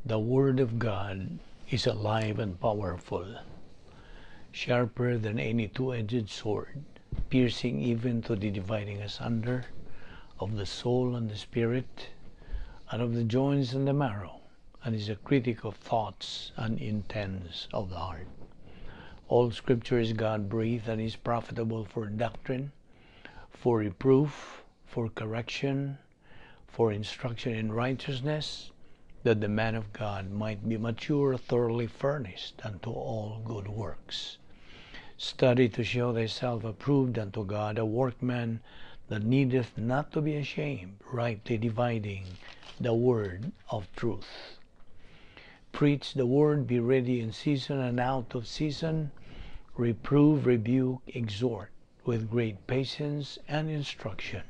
The Word of God is alive and powerful, sharper than any two-edged sword, piercing even to the dividing asunder of the soul and the spirit, and of the joints and the marrow, and is a critic of thoughts and intents of the heart. All Scripture is God-breathed and is profitable for doctrine, for reproof, for correction, for instruction in righteousness, that the man of God might be mature, thoroughly furnished unto all good works. Study to show thyself approved unto God, a workman that needeth not to be ashamed, rightly dividing the word of truth. Preach the word, be ready in season and out of season, reprove, rebuke, exhort with great patience and instruction.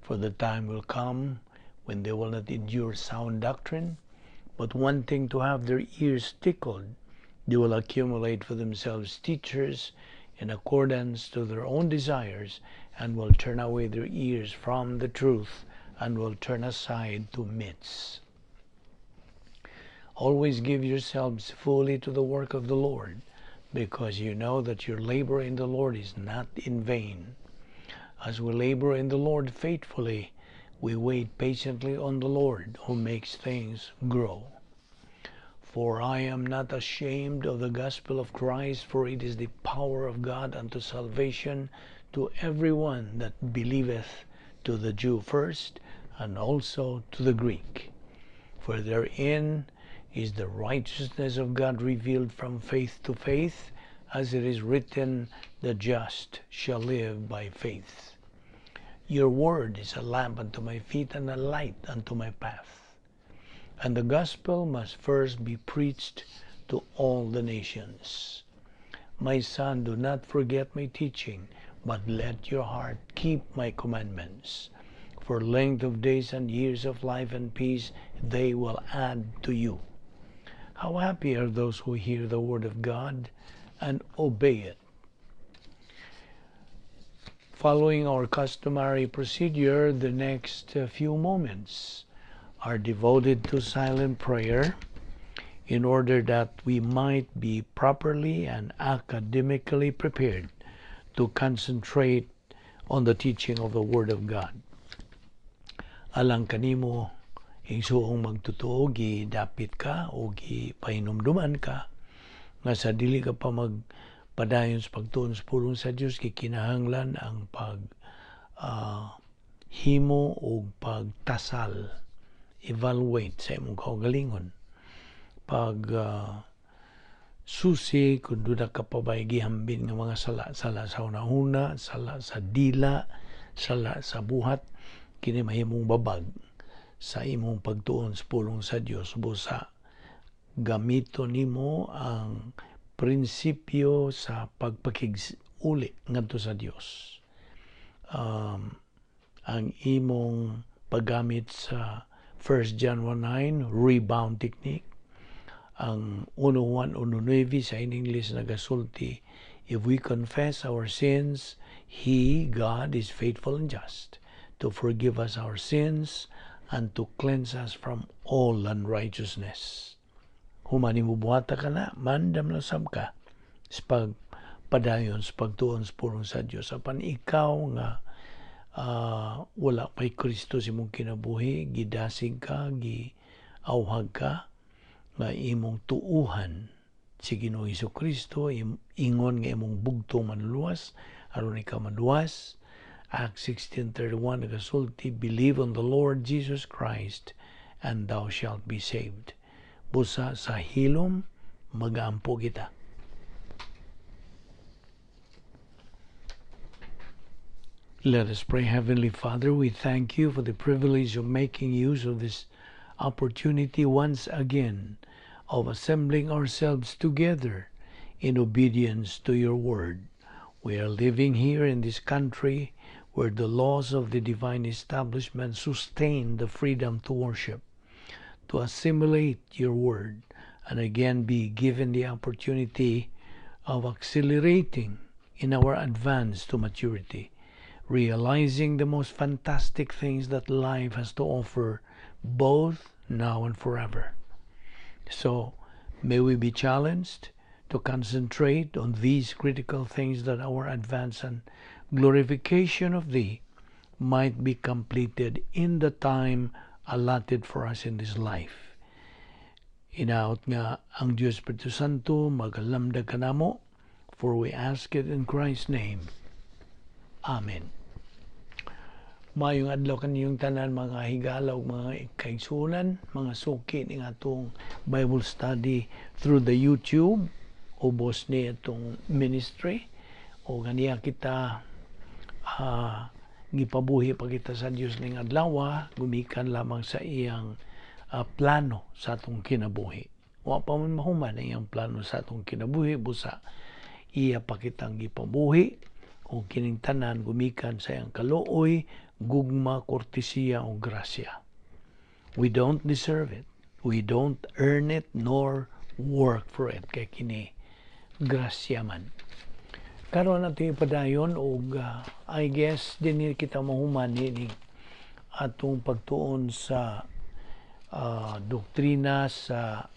For the time will come when they will not endure sound doctrine, but wanting to have their ears tickled, they will accumulate for themselves teachers in accordance to their own desires, and will turn away their ears from the truth, and will turn aside to myths. Always give yourselves fully to the work of the Lord, because you know that your labor in the Lord is not in vain. As we labor in the Lord faithfully, we wait patiently on the Lord, who makes things grow. For I am not ashamed of the gospel of Christ, for it is the power of God unto salvation to every one that believeth, to the Jew first, and also to the Greek. For therein is the righteousness of God revealed from faith to faith, as it is written, the just shall live by faith. Your word is a lamp unto my feet and a light unto my path. And the gospel must first be preached to all the nations. My son, do not forget my teaching, but let your heart keep my commandments. For length of days and years of life and peace they will add to you. How happy are those who hear the word of God and obey it. Following our customary procedure, the next few moments are devoted to silent prayer in order that we might be properly and academically prepared to concentrate on the teaching of the Word of God. Alang kanimo, igsuong magtotoo, gidapit ka o gipahinumduman ka nga sa dili ka pa magpadayon sa pagtuon sa pulong sa Dios, gikinahanglan ang pag himo og pagtasal, evaluate sa imong kaugalingon, pag susi kung duna ka pa ba'y gihambin nga mga sala, sala sa hunahuna, sala sa dila, sala sa buhat. Kini mahimong babag sa imong pagtuon sa pulong sa Dios. Busa gamito nimo ang prinsipyo sa pagpakig-uli ngadto sa Dios. Ang imong paggamit sa 1 John 1:9 rebound technique, ang 1:1-1:9 sa in English nagasulti, "If we confess our sins, He, God, is faithful and just to forgive us our sins and to cleanse us from all unrighteousness." Human nimo buhata kana, mandam na sab ka sa pagpadayon sa pagtuon sa pulong sa Dios. Apan ikaw nga wala pa'y Kristo sa imong kinabuhi, gidasig ka, giawhag ka nga imong tuuhan si Ginoong Kristo, ingon nga imong bugtong manluluwas aron ikaw maluwas. Acts 16:31 nagasulti, "Believe on the Lord Jesus Christ and thou shalt be saved." Busa sa hilom magaampo kita. Let us pray. Heavenly Father, we thank you for the privilege of making use of this opportunity once again of assembling ourselves together in obedience to your word. We are living here in this country where the laws of the divine establishment sustain the freedom to worship, to assimilate your word, and again be given the opportunity of accelerating in our advance to maturity, realizing the most fantastic things that life has to offer, both now and forever. So, may we be challenged to concentrate on these critical things that our advance and glorification of Thee might be completed in the time allotted for us in this life. Hinaot nga ang Diyos Espiritu Santo magalamdag kanamo, for we ask it in Christ's name. Amen. Maayong adlaw kaninyong tanan, mga higala ug mga kaigsuonan, mga suki ning atong Bible study through the YouTube ubos ni atong ministry o ganiya kita gipabuhi pa kita sa Dios ning adlaw gumikan lamang sa iyang plano sa atong kinabuhi. Wa pa man mahuman ang iyang plano sa atong kinabuhi, busa iya pa kitang gipabuhi o kining tanan gumikan sa iyang kaluoy, gugma, kortesiya o grasya. We don't deserve it. We don't earn it nor work for it kay kini grasya man. Karon nato ipadayon og I guess dinhi kita mahuman ni atong pagtuon sa doktrina sa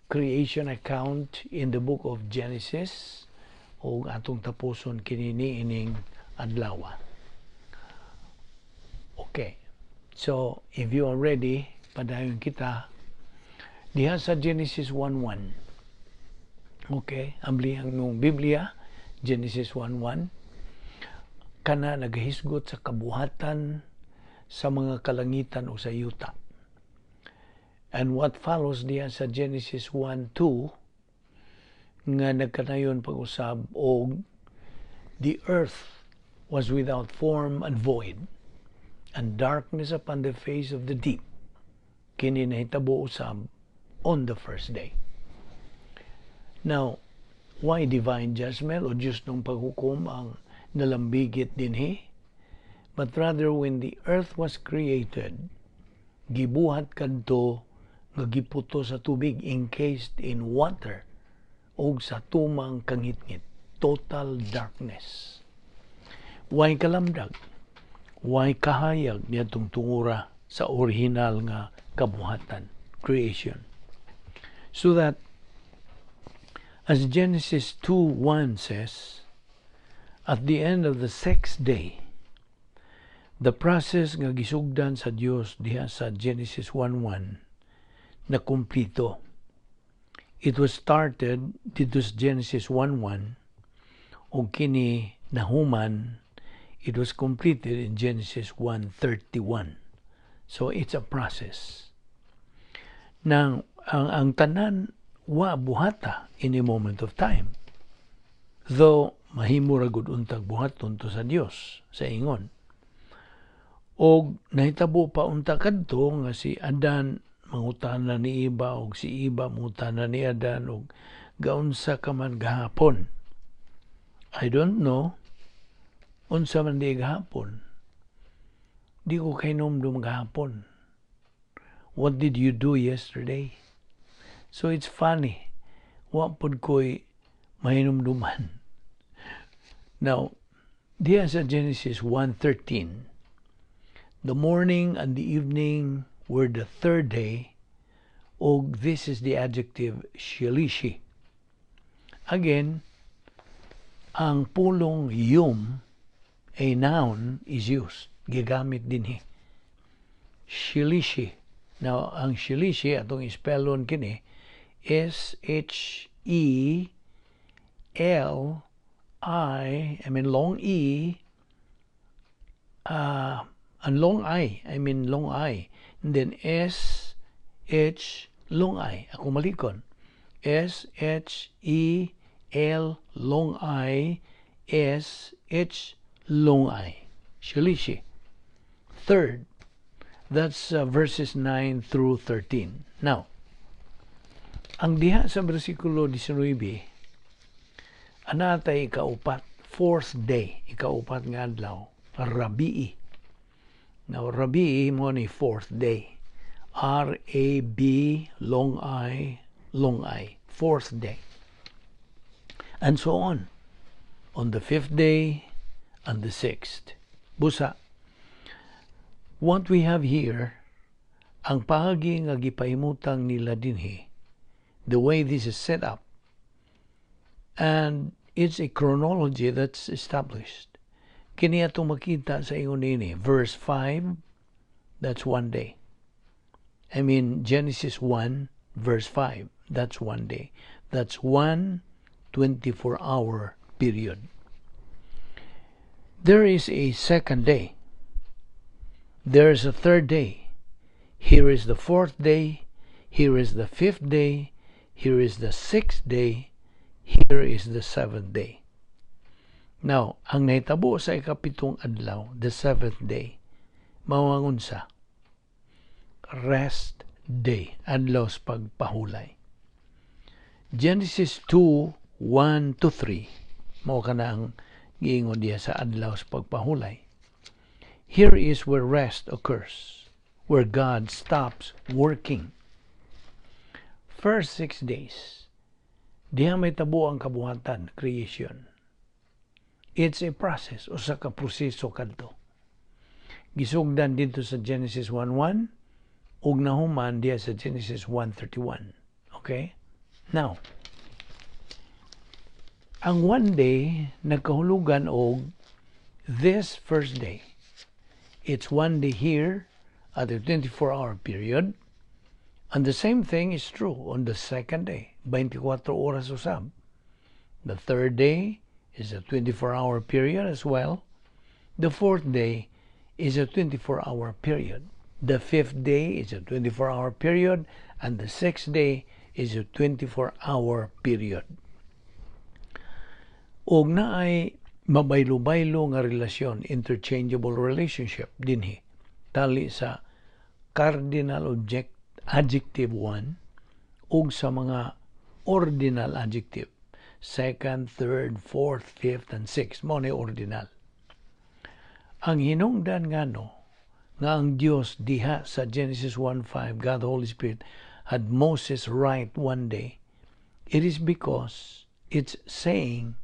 creation account in the book of Genesis ug atong tapuson kini ining adlaw. Okay. So, if you are ready, padayon kita diha sa Genesis 1:1. Okay, amblihan ang inyong Biblia, Genesis 1:1. Kana nagahisgot sa kabuhatan sa mga kalangitan o sa yuta. And what follows diha sa Genesis 1:2 nga nagkanayon pag-usab og the earth was without form and void, and darkness upon the face of the deep. Kini nahitabo usab on the first day. Now, why divine judgment o Diyos nung paghukom ang nalambigit dinhi? But rather, when the earth was created, gibuhat kadto nga giputo sa tubig, encased in water, og sa tumang kangitngit, total darkness. Way kalamdag, way kahayag niadtong tungura sa original nga kabuhatan, creation. So that, as Genesis 2:1 says, at the end of the sixth day, the process nga gisugdan sa Dios diha sa Genesis 1:1 na kumplito. It was started dito sa Genesis 1:1 ug kini nahuman, it was completed in Genesis 1:31. So it's a process. Nang ang tanan wa buhata in a moment of time. Though mahimo ra gud untag buhaton to sa Dios sa ingon. Og nahitabo pa unta kadto nga si Adan mangutana ni Eva og si Eva mangutana ni Adan og gaunsa ka man gahapon. I don't know unsa man di gahapon. Di ko kahinumdum gahapon. What did you do yesterday? So it's funny. Wa pod ko'y mahinumduman. Now, diya sa Genesis 1:13, the morning and the evening were the third day, og this is the adjective shelishi. Again, ang pulong yum, a noun, is used. Gigamit dinhi. Shelishi. Now, ang shelishi, atong ispellon kini, S-H-E-L-I, I mean long E, and long I, I mean long I, and then S, H, long I, ako malikon. S, H, E, L, long I, S, H, long I. Shelishi. Third, that's verses 9 through 13. Now, ang diha sa versikulo 19, anatay ikaupat, fourth day, ikaupat nga adlaw, Rabii. Now, Rabii mo ni fourth day. R-A-B, long I, fourth day. And so on. On the fifth day and the sixth. Busa, what we have here, Ang paagi nga gipahimutang nila dinhi, the way this is set up, and it's a chronology that's established. Kini atong makita sa ingon nini, verse 5, that's one day. I mean, Genesis 1, verse 5, that's one day. That's one 24-hour period. There is a second day. There is a third day. Here is the fourth day. Here is the fifth day. Here is the sixth day. Here is the seventh day. Now, ang nahitabo sa ikapitong adlaw, the seventh day, mao ang unsa? Rest day, adlaw sa pagpahulay. Genesis 2, 1 to 3, mao kana ang giingon diya sa adlaw sa pagpahulay. Here is where rest occurs, where God stops working. First 6 days, diha mahitabo ang kabuhatan, creation. It's a process, usa ka proseso kadto. Gisugdan didto sa Genesis 1:1 ug nahuman diha sa Genesis 1:31. Okay? Now, ang one day nagkahulugan og this first day. It's one day here at a 24-hour period. And the same thing is true on the second day, 24 oras usab. The third day is a 24-hour period as well. The fourth day is a 24-hour period. The fifth day is a 24-hour period, and the sixth day is a 24-hour period. Og naay mabaylo-baylo nga relasyon, interchangeable relationship dinhi. Tali sa cardinal object adjective 1 ug sa mga ordinal adjective second, third, fourth, fifth, and sixth. Mao ni ordinal. Ang hinungdan ngano nga ang Dios diha sa Genesis 1:5, God the Holy Spirit had Moses write one day, it is because it's saying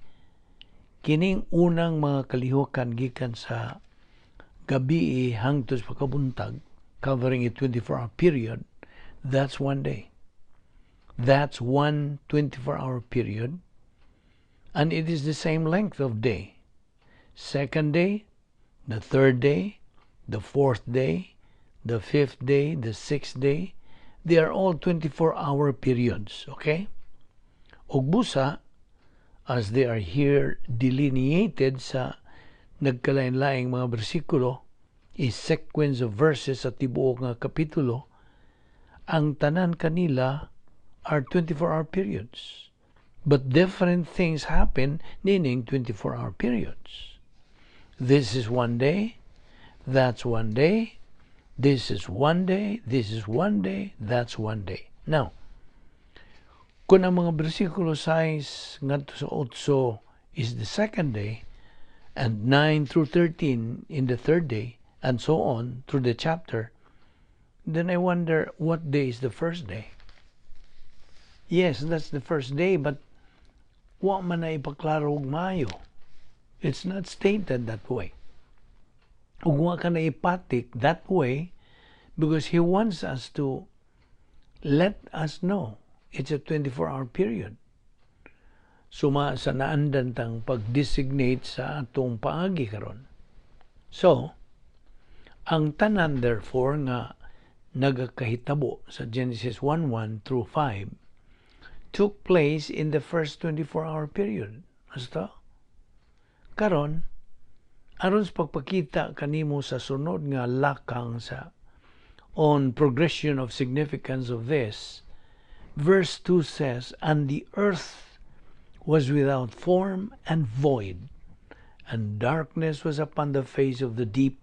kining unang mga kalihukan gikan sa gabi hangtod sa pagkabuntag, covering a 24-hour period, that's one day. That's one 24-hour period, and it is the same length of day. Second day, the third day, the fourth day, the fifth day, the sixth day, they are all 24-hour periods, okay? Ug busa, as they are here delineated sa nagkalain-laing mga bersikulo, a sequence of verses sa tibuok nga kapitulo, ang tanan kanila are 24-hour periods. But different things happen niining 24-hour periods. This is one day, that's one day, this is one day, this is one day, that's one day. Now, kung ang mga bersikulo 6 ngadto sa 8 is the second day, and 9 through 13 in the third day, and so on through the chapter, then I wonder, what day is the first day? Yes, that's the first day, but wa man na ipaklaro og maayo. It's not stated that way. Ug wa ka na ipatik that way because he wants us to let us know it's a 24-hour period. Suma sa naandan tang pag-designate sa atong paagi karon. So, ang tanan therefore nga nagakahitabo sa Genesis 1:1 through 5 took place in the first 24-hour period. Basta? Karon, aron sa pagpakita kanimo sa sunod nga lakang sa on progression of significance of this, verse 2 says, "And the earth was without form and void, and darkness was upon the face of the deep,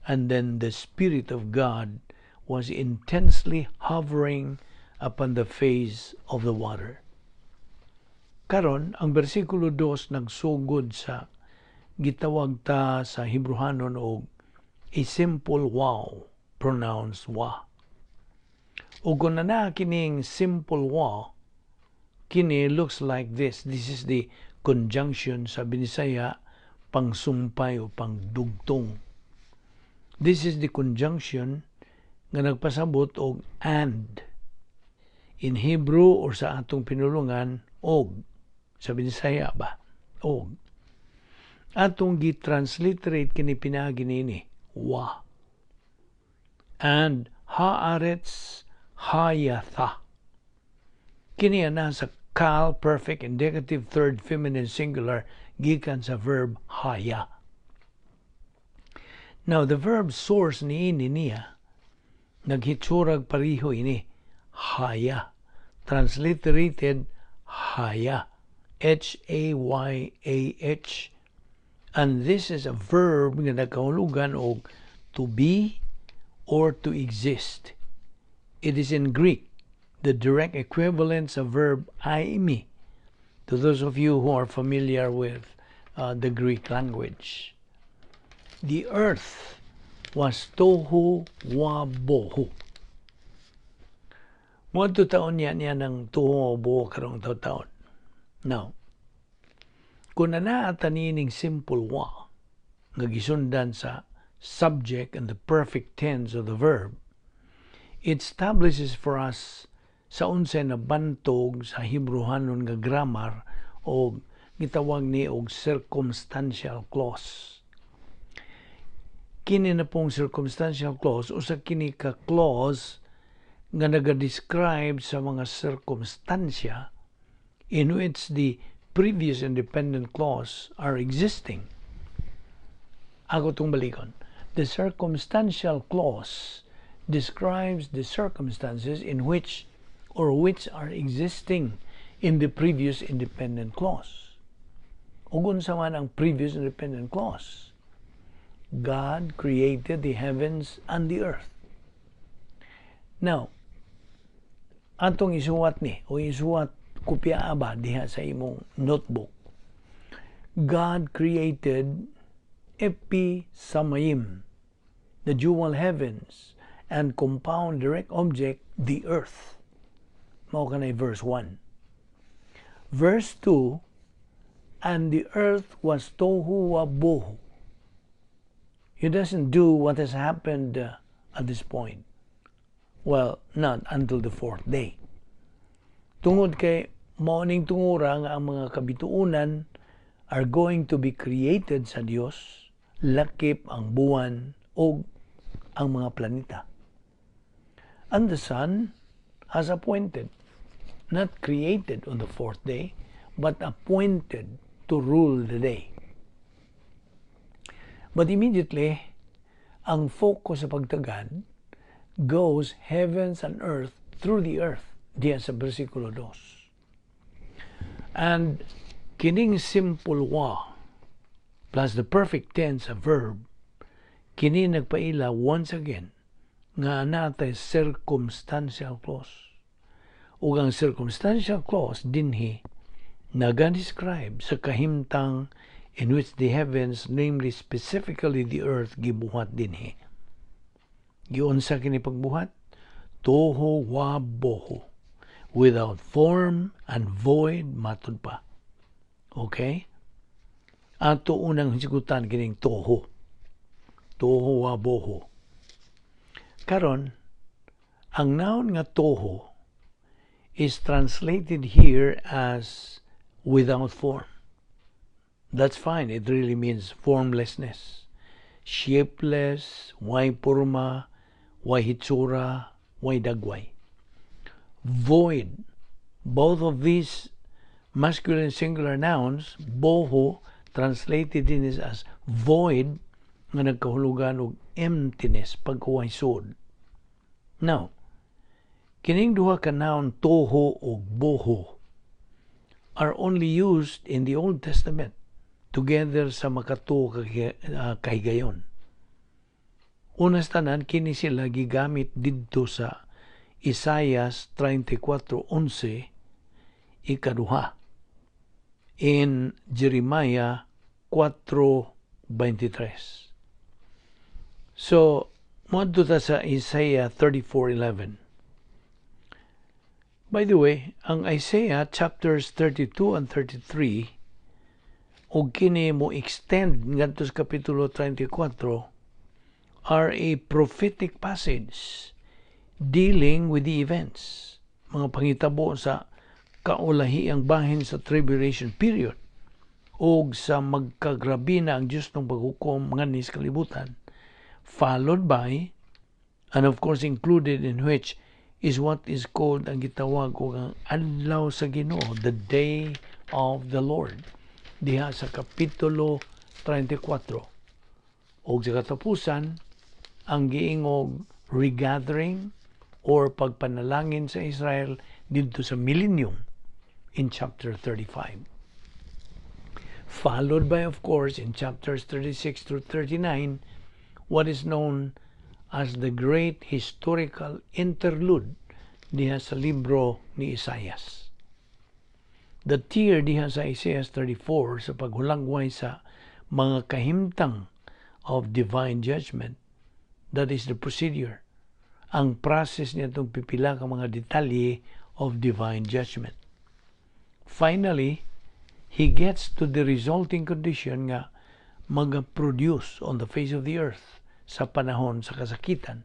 and then the Spirit of God was intensely hovering upon the face of the water." Karon, ang bersikulo 2 nagsugod sa gitawag ta sa Hebrehanon og a simple waw, pronounced wa. Ug kung naa kining simple waw, kini looks like this. This is the conjunction sa Binisaya, pangsumpay o pangdugtong. This is the conjunction nga nagpasabot og "and" in Hebrew or sa atong pinulungan, "og" sa Binisaya ba, og. Atong gi-transliterate kini pinaagi niini, wa. And haaretz hayatha. Kini ana sa Qal perfect indicative third feminine singular gikan sa verb haya. Now, the verb source niini niya naghitsurag pareho ini, haya, transliterated haya, hayah, and this is a verb nga nagkahulugan og to be or to exist. It is in Greek the direct equivalent sa verb eimi, to those of you who are familiar with the Greek language. The earth was tohu wa bohu. Moadto taon niya ng tohu wa bohu karong taon. Now, kung anaa ta niining simple wa nga gisundan sa subject and the perfect tense of the verb, it establishes for us sa unsay nabantog sa Hebrehanon nga grammar o gitawag ni og circumstantial clause. Kini na pong circumstantial clause, usa kini ka clause nga naga-describe sa mga circumstansya in which the previous independent clause are existing. Ako itong balikon. The circumstantial clause describes the circumstances in which or which are existing in the previous independent clause. Ug unsa man ang previous independent clause? God created the heavens and the earth. Now, atong isuwat ni o isuwat, kopya ba diha sa imong notebook. God created epi samayim, the jewel heavens, and compound direct object, the earth. Mao kanay verse 1. Verse 2, and the earth was tohu wa bohu. He doesn't do what has happened at this point. Well, not until the fourth day. Tungod kay mao ning tungura nga ang mga kabituonan are going to be created sa Dios, lakip ang buwan o ang mga planeta. And the sun has appointed, not created on the fourth day, but appointed to rule the day. But immediately, ang focus sa pagtagad goes heavens and earth through the earth diya sa versikulo 2. And kining simple wa plus the perfect tense, a verb, kini nagpaila once again nga natay circumstantial clause. Ug ang circumstantial clause dinhi naga-describe sa kahimtang in which the heavens, namely specifically the earth, gibuhat dinhi. Giunsa kini pagbuhat? Tohu wa bohu. Without form and void, matud pa. Okay? Ato unang hisgutan kining tohu. Tohu wa bohu. Karon, ang noun nga tohu is translated here as without form. That's fine. It really means formlessness. Shapeless, way porma, way hitsura, way dagway. Void. Both of these masculine singular nouns, boho, translated in is as void, nga nagkahulugan og emptiness, pagkuway sud. Now, kining duha ka noun, toho ug boho, are only used in the Old Testament together sa makatuo ka kahigayon. Una sa tanan, kini sila gigamit didto sa Isaiah 34:11, ikaduha in Jeremiah 4:23. So, moadto ta sa Isaiah 34:11. By the way, ang Isaiah chapters 32 and 33 og kini mo extend ngadto sa kapitulo 34 are a prophetic passage Dealing with the events, mga pangitabo sa kaulahiang bahin sa tribulation period og sa magkagrabi na ang Diyos ng paghukom ngadto sa kalibutan, followed by, and of course included in which is what is called ang gitawag og ang Adlaw sa Ginoo, the Day of the Lord, diha sa Kapitulo 34. Og sa katapusan, ang giingog regathering or pagpanalangin sa Israel didto sa millennium in chapter 35. Followed by, of course, in chapters 36 through 39, what is known as the great historical interlude diha sa libro ni Isaias. The tier diha sa Isaiah 34 sa paghulagway sa mga kahimtang of divine judgment, that is the procedure, ang process nitong pipila ka mga detalye of divine judgment. Finally, he gets to the resulting condition nga maga-produce on the face of the earth sa panahon sa kasakitan,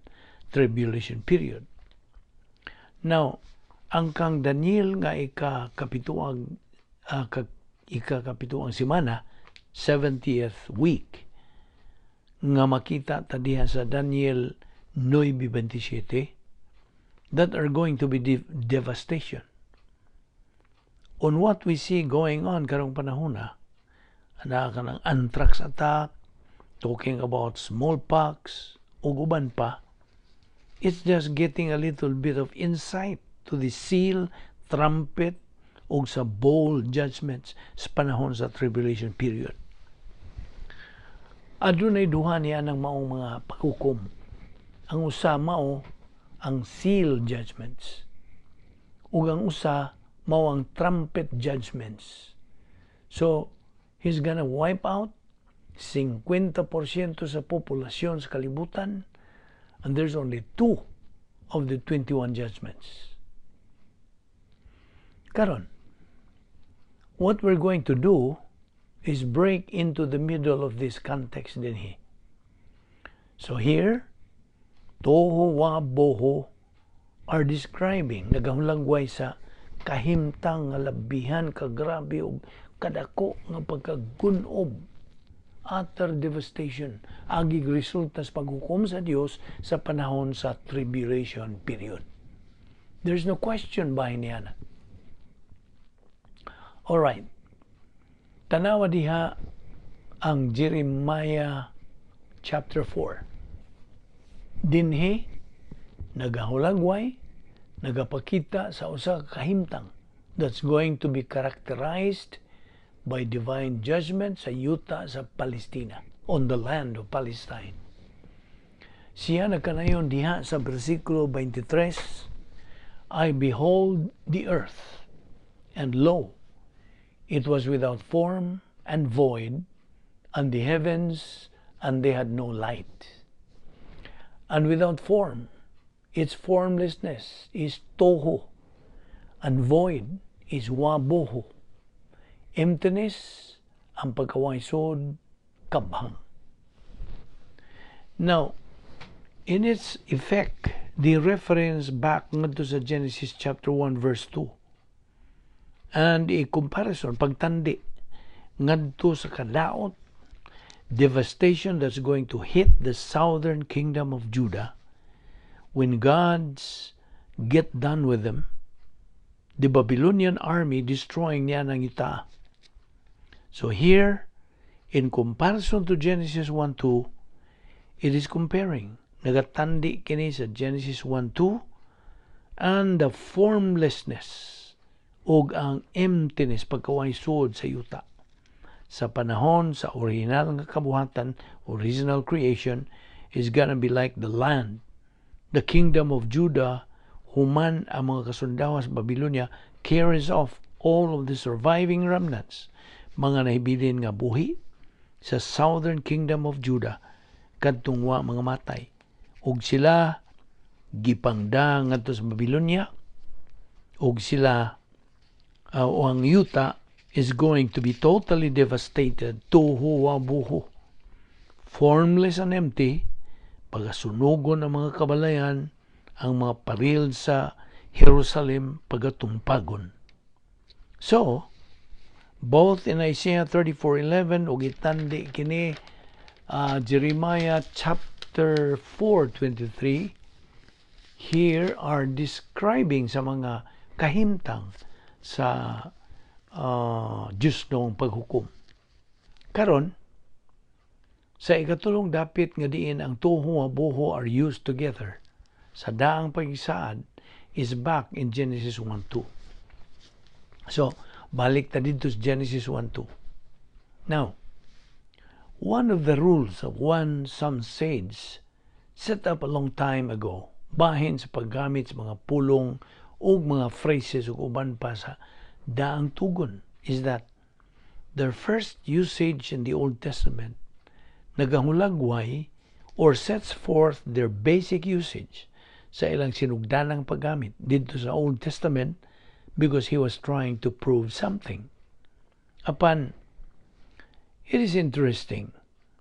tribulation period. Now, ang kang Daniel nga ika-kapituang semana, 70th week, nga makita ta diha sa Daniel 9:27, that are going to be devastation. On what we see going on karong panahon na, ana ka ng anthrax attack, talking about smallpox, ug uban pa, it's just getting a little bit of insight to the seal, trumpet, ug sa bowl judgments sa panahon sa tribulation period. Adunay duha niya ng maong mga paghukom. Ang usa mao ang seal judgments. Ug ang usa mao ang trumpet judgments. So, he's gonna wipe out 50% sa populasyon sa kalibutan, and there's only two of the 21 judgments. Karon, what we're going to do is break into the middle of this context dinhi. So here, tohu wa bohu are describing, nagahulagway sa kahimtang nga labihan kagrabe og kadako nga pagkagunob, utter devastation agig resulta sa paghukom sa Dios sa panahon sa tribulation period. There's no question bahin niya na. All right. Tanawa diha ang Jeremiah chapter 4. Dinhi nagahulagway, nagapakita sa usa ka kahimtang that's going to be characterized by divine judgment sa yuta sa Palestina, on the land of Palestine. Siya nagkanayon diha sa versikulo 23, "I behold the earth, and lo, it was without form and void, and the heavens, and they had no light." And without form, its formlessness is tohu, and void is wabohu. Emptiness, ang pagkawaysod, kabhang. Now, in its effect, the reference back ngadto sa Genesis chapter 1 verse 2. And a comparison, pagtandi, ngadto sa kadaot, devastation that's going to hit the southern kingdom of Judah when God's get done with them, the Babylonian army destroying niya ng ita. So here, in comparison to Genesis 1:2, it is comparing. Nagatandi kini sa Genesis 1:2 and the formlessness ug ang emptiness, pagkawaysod sa yuta. Sa panahon sa original nga kabuhatan, original creation, is gonna be like the land. The kingdom of Judah, human ang mga kasundawa sa Babylonia carries off all of the surviving remnants, mga nahibilin nga buhi sa southern kingdom of Judah kadtong wa mga matay, ug sila gipangda ngadto sa Babylonia, ug sila o ang yuta is going to be totally devastated, tohu wa bohu, formless and empty, pagasunugon ang mga kabalayan. Ang mga paril sa Jerusalem pagatumpagon. So, both in Isaiah 34:11 ug itandi kini Jeremiah chapter 4:23 here are describing sa mga kahimtang sa justong paghukom. Karon, sa ikatulong dapit nga diin ang tuho nga buho are used together sa daang pagsaad is back in Genesis 1:2. So, balik ta dito sa Genesis 1:2. Now, one of the rules of one some sage set up a long time ago, bahin sa paggamit sa mga pulong ug mga phrases ug uban pa sa daang tugon, is that their first usage in the Old Testament nagahulagway or sets forth their basic usage sa ilang sinugdanang paggamit dito sa Old Testament because he was trying to prove something. Apan, it is interesting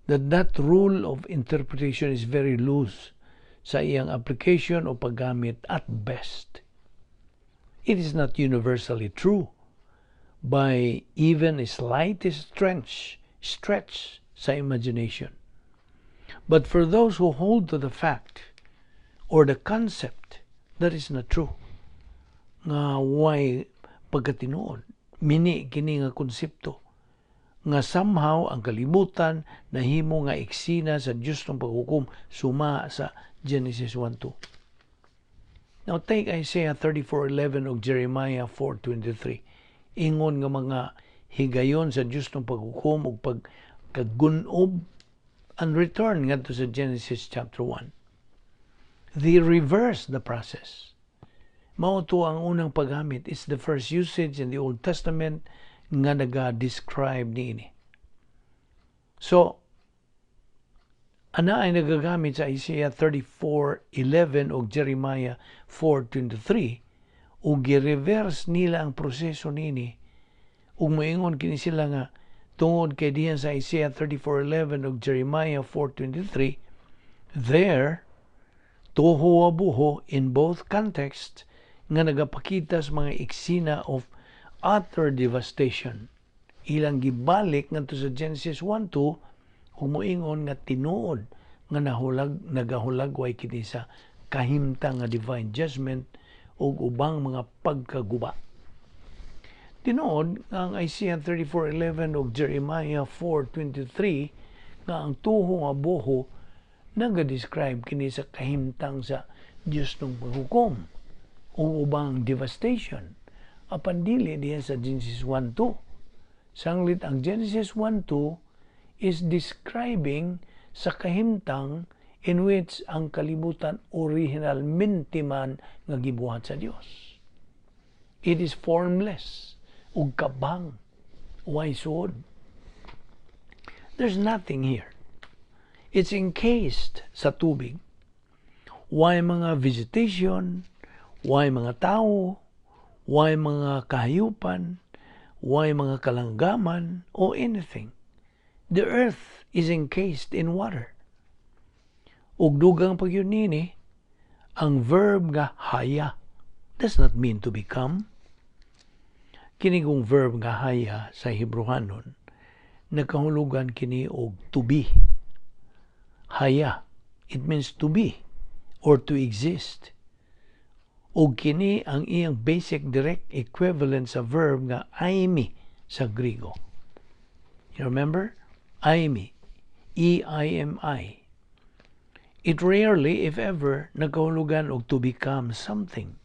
that that rule of interpretation is very loose sa iyang application o paggamit at best. It is not universally true by even a slightest stretch sa imagination. But for those who hold to the fact or the concept that is not true, nga way pagkatinuod, mini kini nga konsepto, nga somehow ang kalibutan nahimo nga eksena sa Diyos ng paghukom suma sa Genesis 1:2. Now take Isaiah 34:11 ug Jeremiah 4:23. Ingon nga mga higayon sa Diyos ng paghukom ug pagkagunob and return ngadto sa Genesis chapter 1. They reverse the process. Mao to ang unang paggamit. It's the first usage in the Old Testament nga naga-describe niini. So, ana ay nagagamit sa Isaiah 34:11 ug Jeremiah 4:23 ug gi-reverse nila ang proseso nini ug moingon kini sila nga tungod kay diyan sa Isaiah 34:11 ug Jeremiah 4:23 there tuho wa buho in both contexts nga nagapakita sa mga eksena of utter devastation, ilang gibalik ngadto sa Genesis 1:2 ug moingon nga tinuod nga nahulag nagahulagway kini sa kahimtang nga divine judgment ug ubang mga pagkaguba. Tinuod nga ang Isaiah 34:11 ug Jeremiah 4:23 nga ang tuho nga buho naga-describe kini sa kahimtang sa Dios ng paghukom o ubang devastation. Apan dili diyan sa Genesis 1:2. Sanglit ang Genesis 1:2 is describing sa kahimtang in which ang kalibutan originalmente man nga gibuhat sa Dios. It is formless ug kabang, way suod. There's nothing here. It's encased sa tubig. Way mga vegetation, way mga tao, way mga kahayupan, way mga kalanggaman, or anything. The earth is encased in water. Ug dugang pa gyud nini, ang verb nga haya does not mean to become. Kini kung verb nga haya sa Hebrehanon, nagkahulugan kini og to be. Haya, it means to be or to exist. Ug kini ang iyang basic direct equivalent sa verb nga eimi sa Grigo. You remember? Eimi. eimi. It rarely, if ever, nagkahulugan og to become something.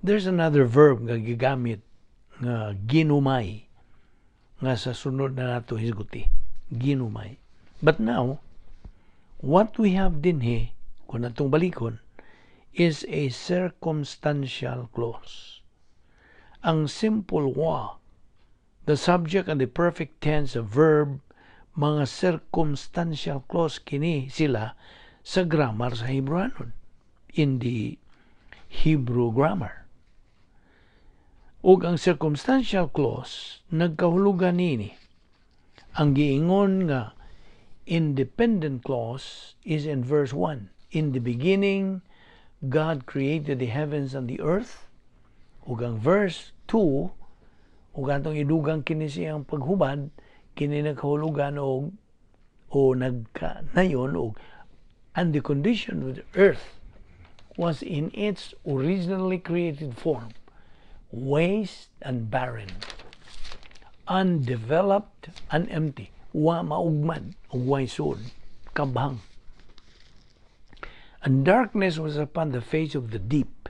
There's another verb nga gigamit nga ginomai nga sa sunod na nato hisguti. Ginomai. But now, what we have dinhi, kung atong balikon, is a circumstantial clause. Ang simple wa, the subject and the perfect tense of verb, mga circumstantial clause kini sila sa grammar sa Hebrewanon, in the Hebrew grammar. Ug ang circumstantial clause nagkahulugan nini. Ang giingon nga independent clause is in verse 1. In the beginning, God created the heavens and the earth. Ug ang verse 2, ug atong idugang kini siyang paghubad, kini nagkahulugan og o nagkanayon og "and the condition of the earth was in its originally created form, waste and barren, undeveloped and empty." Wa maugmad ug way suod, kabhang. "And darkness was upon the face of the deep."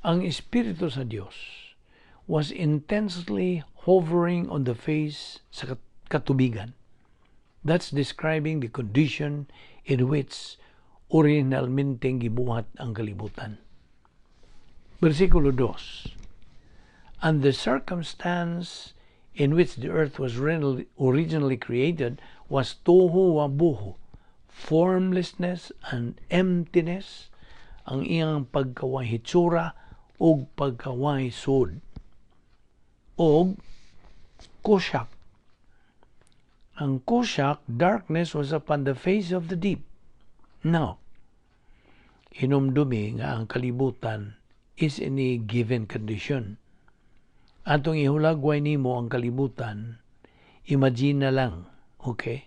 Ang Espiritu sa Dios was intensely hovering on the face sa katubigan. That's describing the condition in which originalmente gibuhat ang kalibutan. Versikulo 2. And the circumstance in which the earth was originally created was tohu wabohu, formlessness and emptiness, ang iyang pagkaway hitsura ug pagkaway suod. Og kusak. Ang kusak, "darkness was upon the face of the deep." Now, hinumdumi nga ang kalibutan is in a given condition. Atong ihulagway nimo ang kalibutan, imagine na lang, okay?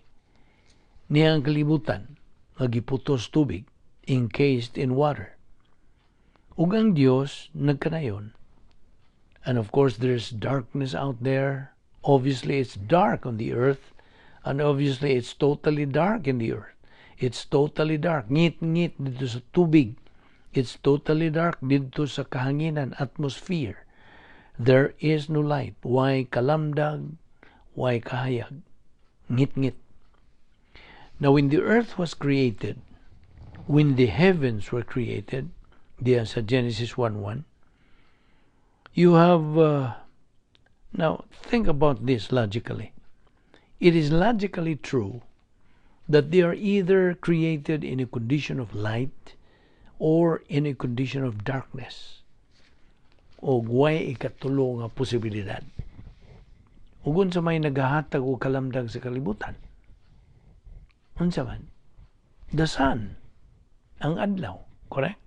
Niya ang kalibutan nga giputos tubig, encased in water. Ug ang Dios nagkanayon. And of course, there's darkness out there. Obviously, it's dark on the earth. And obviously, it's totally dark in the earth. It's totally dark. Ngit-ngit didto sa tubig. It's totally dark didto sa kahanginan, atmosphere. There is no light. Way kalamdag, way kahayag. Ngit-ngit. Now, when the earth was created, when the heavens were created, diya sa Genesis 1:1, you have, now think about this logically. It is logically true that they are either created in a condition of light or in a condition of darkness. O way ikatulo nga posibilidad. Ug unsa may nagahatag og kalamdag sa kalibutan? Unsa man? The sun. Ang adlaw. Correct?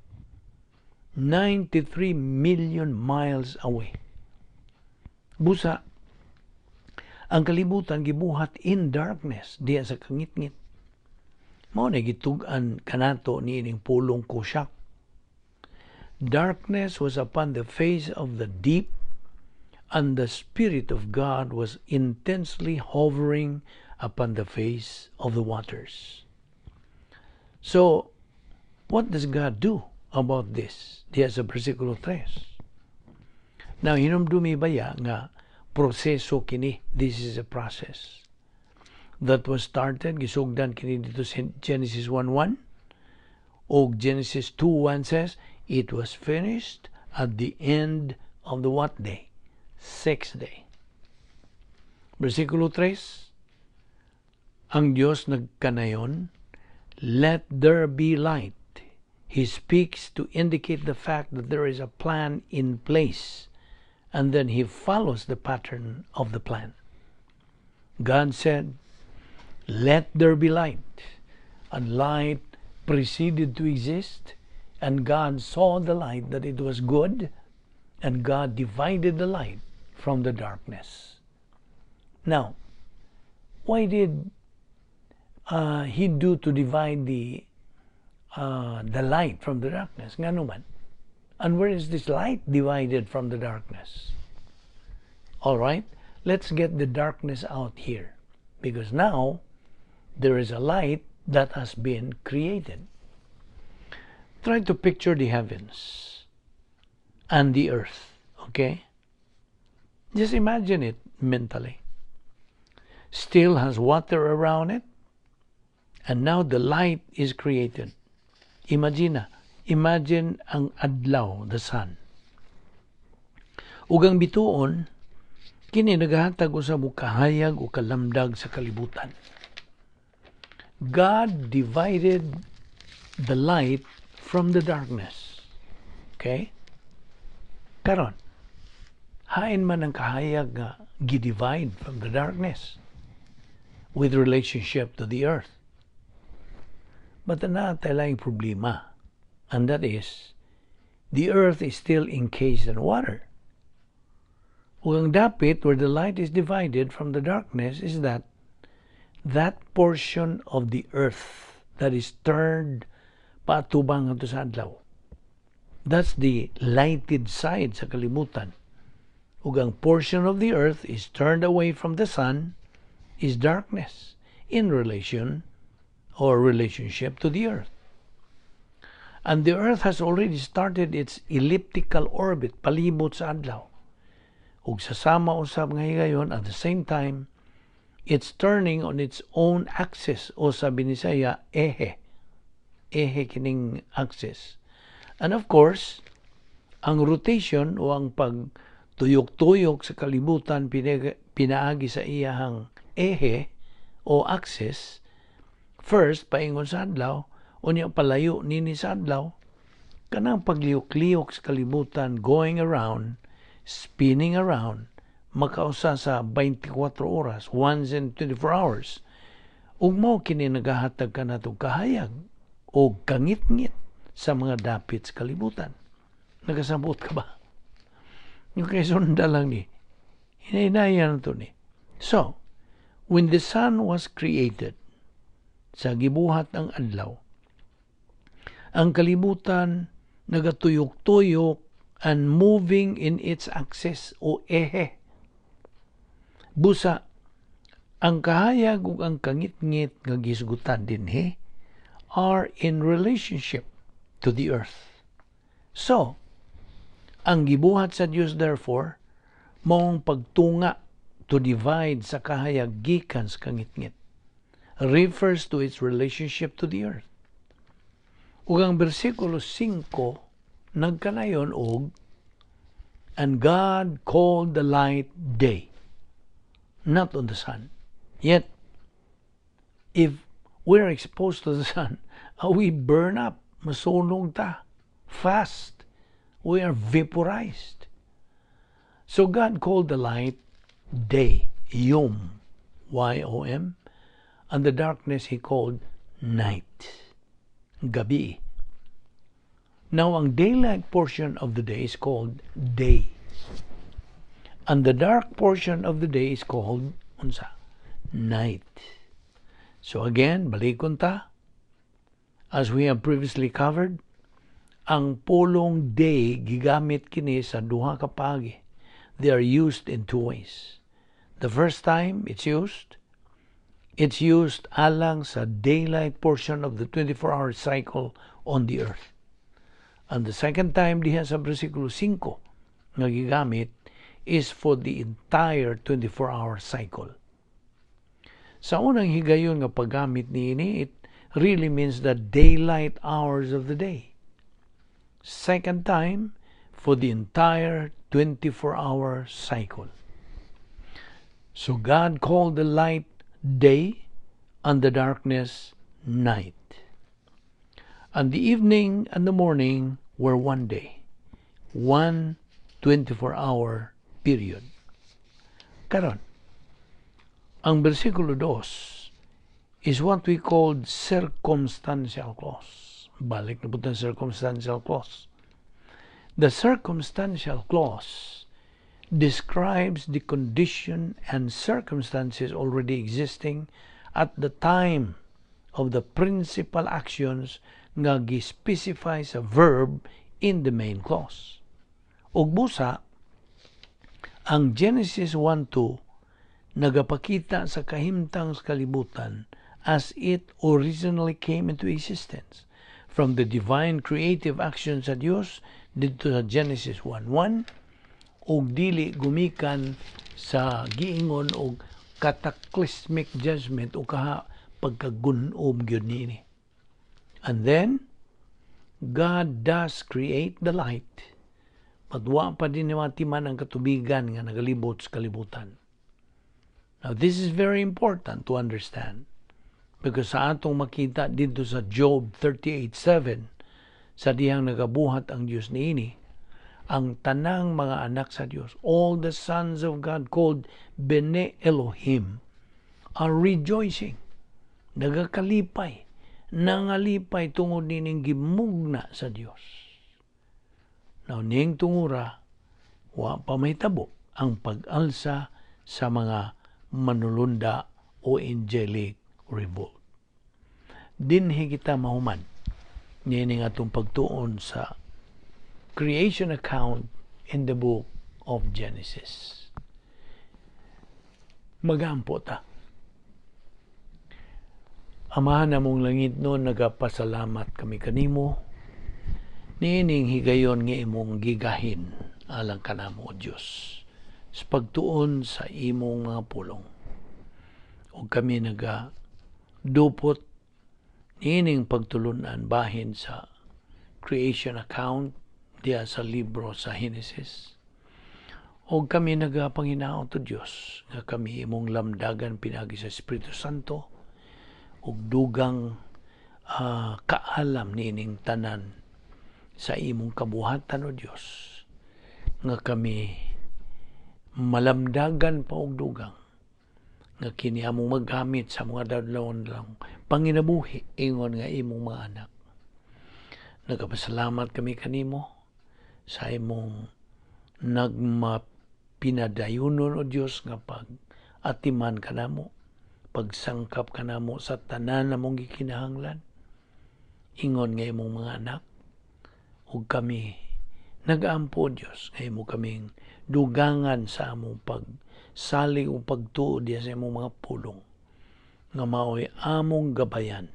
93 million miles away. Busa, ang kalibutan gibuhat in darkness diya sa kangitngit. Mao na gitug-an kanato niining pulong kusak. "Darkness was upon the face of the deep, and the Spirit of God was intensely hovering upon the face of the waters." So, what does God do about this? Diya sa versikulo 3. Now, hinumdumi baya nga proseso kini? This is a process that was started, gisugdan kini didto sa Genesis 1:1. Og Genesis 2:1 says, it was finished at the end of the what day? Sixth day. Versikulo 3, ang Diyos nagkanayon, "Let there be light." He speaks to indicate the fact that there is a plan in place, and then he follows the pattern of the plan. God said, "Let there be light." And light proceeded to exist, and God saw the light that it was good, and God divided the light from the darkness. Now, why did he do to divide the light from the darkness? Ngano man? And where is this light divided from the darkness? All right, let's get the darkness out here because now there is a light that has been created. Try to picture the heavens and the earth, okay? Just imagine it mentally. Still has water around it, and now the light is created. Imagine, imagine ang adlaw, the sun. Ug ang bituon, kini naghatag usab og kahayag o kalamdag sa kalibutan. God divided the light from the darkness. Okay? Karon, hain man ang kahayag nga gi-divide from the darkness with relationship to the earth. But naa tay laing problema. And that is, the earth is still encased in water. Ug ang dapit where the light is divided from the darkness is that portion of the earth that is turned paatubang ngadto sa adlaw. That's the lighted side sa kalibutan. Ug ang portion of the earth is turned away from the sun is darkness in relation or relationship to the earth. And the earth has already started its elliptical orbit palibot sa adlaw. Ug sa sama usab nga higayon, at the same time, it's turning on its own axis o sa Binisaya, ehe. Ehe kining axis. And of course, ang rotation o ang pagtuyok-tuyok sa kalibutan pinaagi sa iyahang ehe o axis, first paingon sa adlaw, unya palayo nini sa adlaw, kanang pagliyok-liyok sa kalibutan, going around, spinning around, makausa sa 24 oras, once in 24 hours. Ug mao kini nagahatag kanato kahayag o kangitngit sa mga dapit sa kalibutan. Nagasabot ka ba? Yung kay sunda lang ni. Hinaynayan to ni. So, when the sun was created, sa gibuhat ang adlaw, ang kalibutan nagatuyok-tuyok and moving in its axis o ehe. Busa, ang kahayag ug ang kangitngit nga gisgutan dinhi are in relationship to the earth. So, ang gibuhat sa Dios therefore maong pagtunga, to divide, sa kahayag gikan sa kangitngit refers to its relationship to the earth. Ug ang bersikulo 5 nagkanayon og, "And God called the light day," not on the sun. Yet, if we're exposed to the sun, we burn up, masunog ta, fast. We are vaporized. So God called the light day, Yom, Yom, and the darkness He called night, gabi. Now, ang daylight portion of the day is called day. And the dark portion of the day is called unsa? Night. So again, balikon ta. As we have previously covered, ang pulong day gigamit kini sa duha ka paagi. They are used in two ways. The first time it's used alang sa daylight portion of the 24-hour cycle on the earth. And the second time diha sa versikulo 5 nga gigamit is for the entire 24-hour cycle. Sa unang higayon nga paggamit niini, it really means the daylight hours of the day. Second time, for the entire 24-hour cycle. So God called the light day and the darkness night. And the evening and the morning were one day, one 24-hour period. Karon, ang versikulo 2 is what we call circumstantial clause. Balik na po circumstantial clause. The circumstantial clause describes the condition and circumstances already existing at the time of the principal actions nga gi-specify sa verb in the main clause. Ug busa, ang Genesis 1:2 nagapakita sa kahimtang sa kalibutan as it originally came into existence from the divine creative action sa Dios didto sa Genesis 1:1 ug dili gumikan sa giingon og cataclysmic judgment o kaha pagkagun-ob gyud niini. And then God does create the light, but wa pa din matiman ang katubigan nga nagalibot sa kalibutan. Now, this is very important to understand because sa atong makita dito sa Job 38:7, sa dihang nagabuhat ang Dios niini, ang tanang mga anak sa Dios, all the sons of God called Bene Elohim, are rejoicing, nagakalipay, Nangalipay tungod nining gimugna sa Dios. Now, ning tungura, wa pa mahitabo ang pag-alsa sa mga manulunda o angelic revolt. Dinhi kita mahuman niining atong pagtuon sa creation account in the Book of Genesis. Magampo ta. Amahan namong langitnon, nagapasalamat kami kanimo niining higayon nga imong gigahin alang kanamo, O Dios, sa pagtuon sa imong mga pulong. Ug kami naga dupot niining pagtulunan bahin sa creation account diya sa libro sa Genesis. O kami nagapanginaot o Dios nga kami imong lamdagan pinagi sa Espiritu Santo ug dugang kaalam niining tanan sa imong kabuhatan, O Dios, nga kami malamdagan pa og dugang nga kini among magamit sa mga adlaw-adlaw panginabuhi ingon nga imong mga anak. Nagapasalamat kami kanimo sa imong nagmapinadayunon, O Dios, nga pag atiman kanamo, pagsangkap kanamo sa tanan namong gikinahanglan ingon nga imong mga anak. Ug kami nagaampo, Dios, nga imo kaming dugangan sa among pagsalig o pagtuo diya sa imong mga pulong nga maoy among gabayan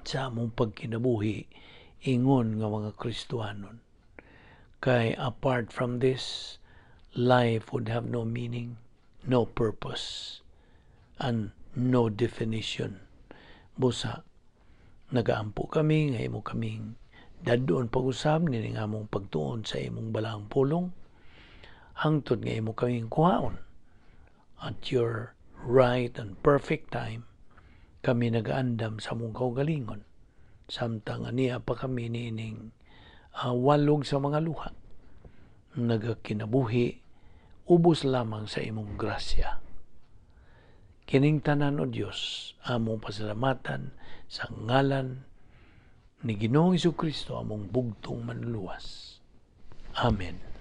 sa among pagkinabuhi ingon nga mga Kristohanon, kay apart from this, life would have no meaning, no purpose and no definition. Busa nagaampo kami nga imo kaming dadon pag-usab nining among pagtuon sa imong balaang pulong hangtod nga imo kaming kuhaon at your right and perfect time. Kami nagaandam sa among kaugalingon samtang ania pa kami niining walog sa mga luha, nagakinabuhi ubos lamang sa imong grasya. Kining tanan, O Dios, among pasalamatan sa ngalan ni Ginoong Kristo, among bugtong Manluluwas. Amen.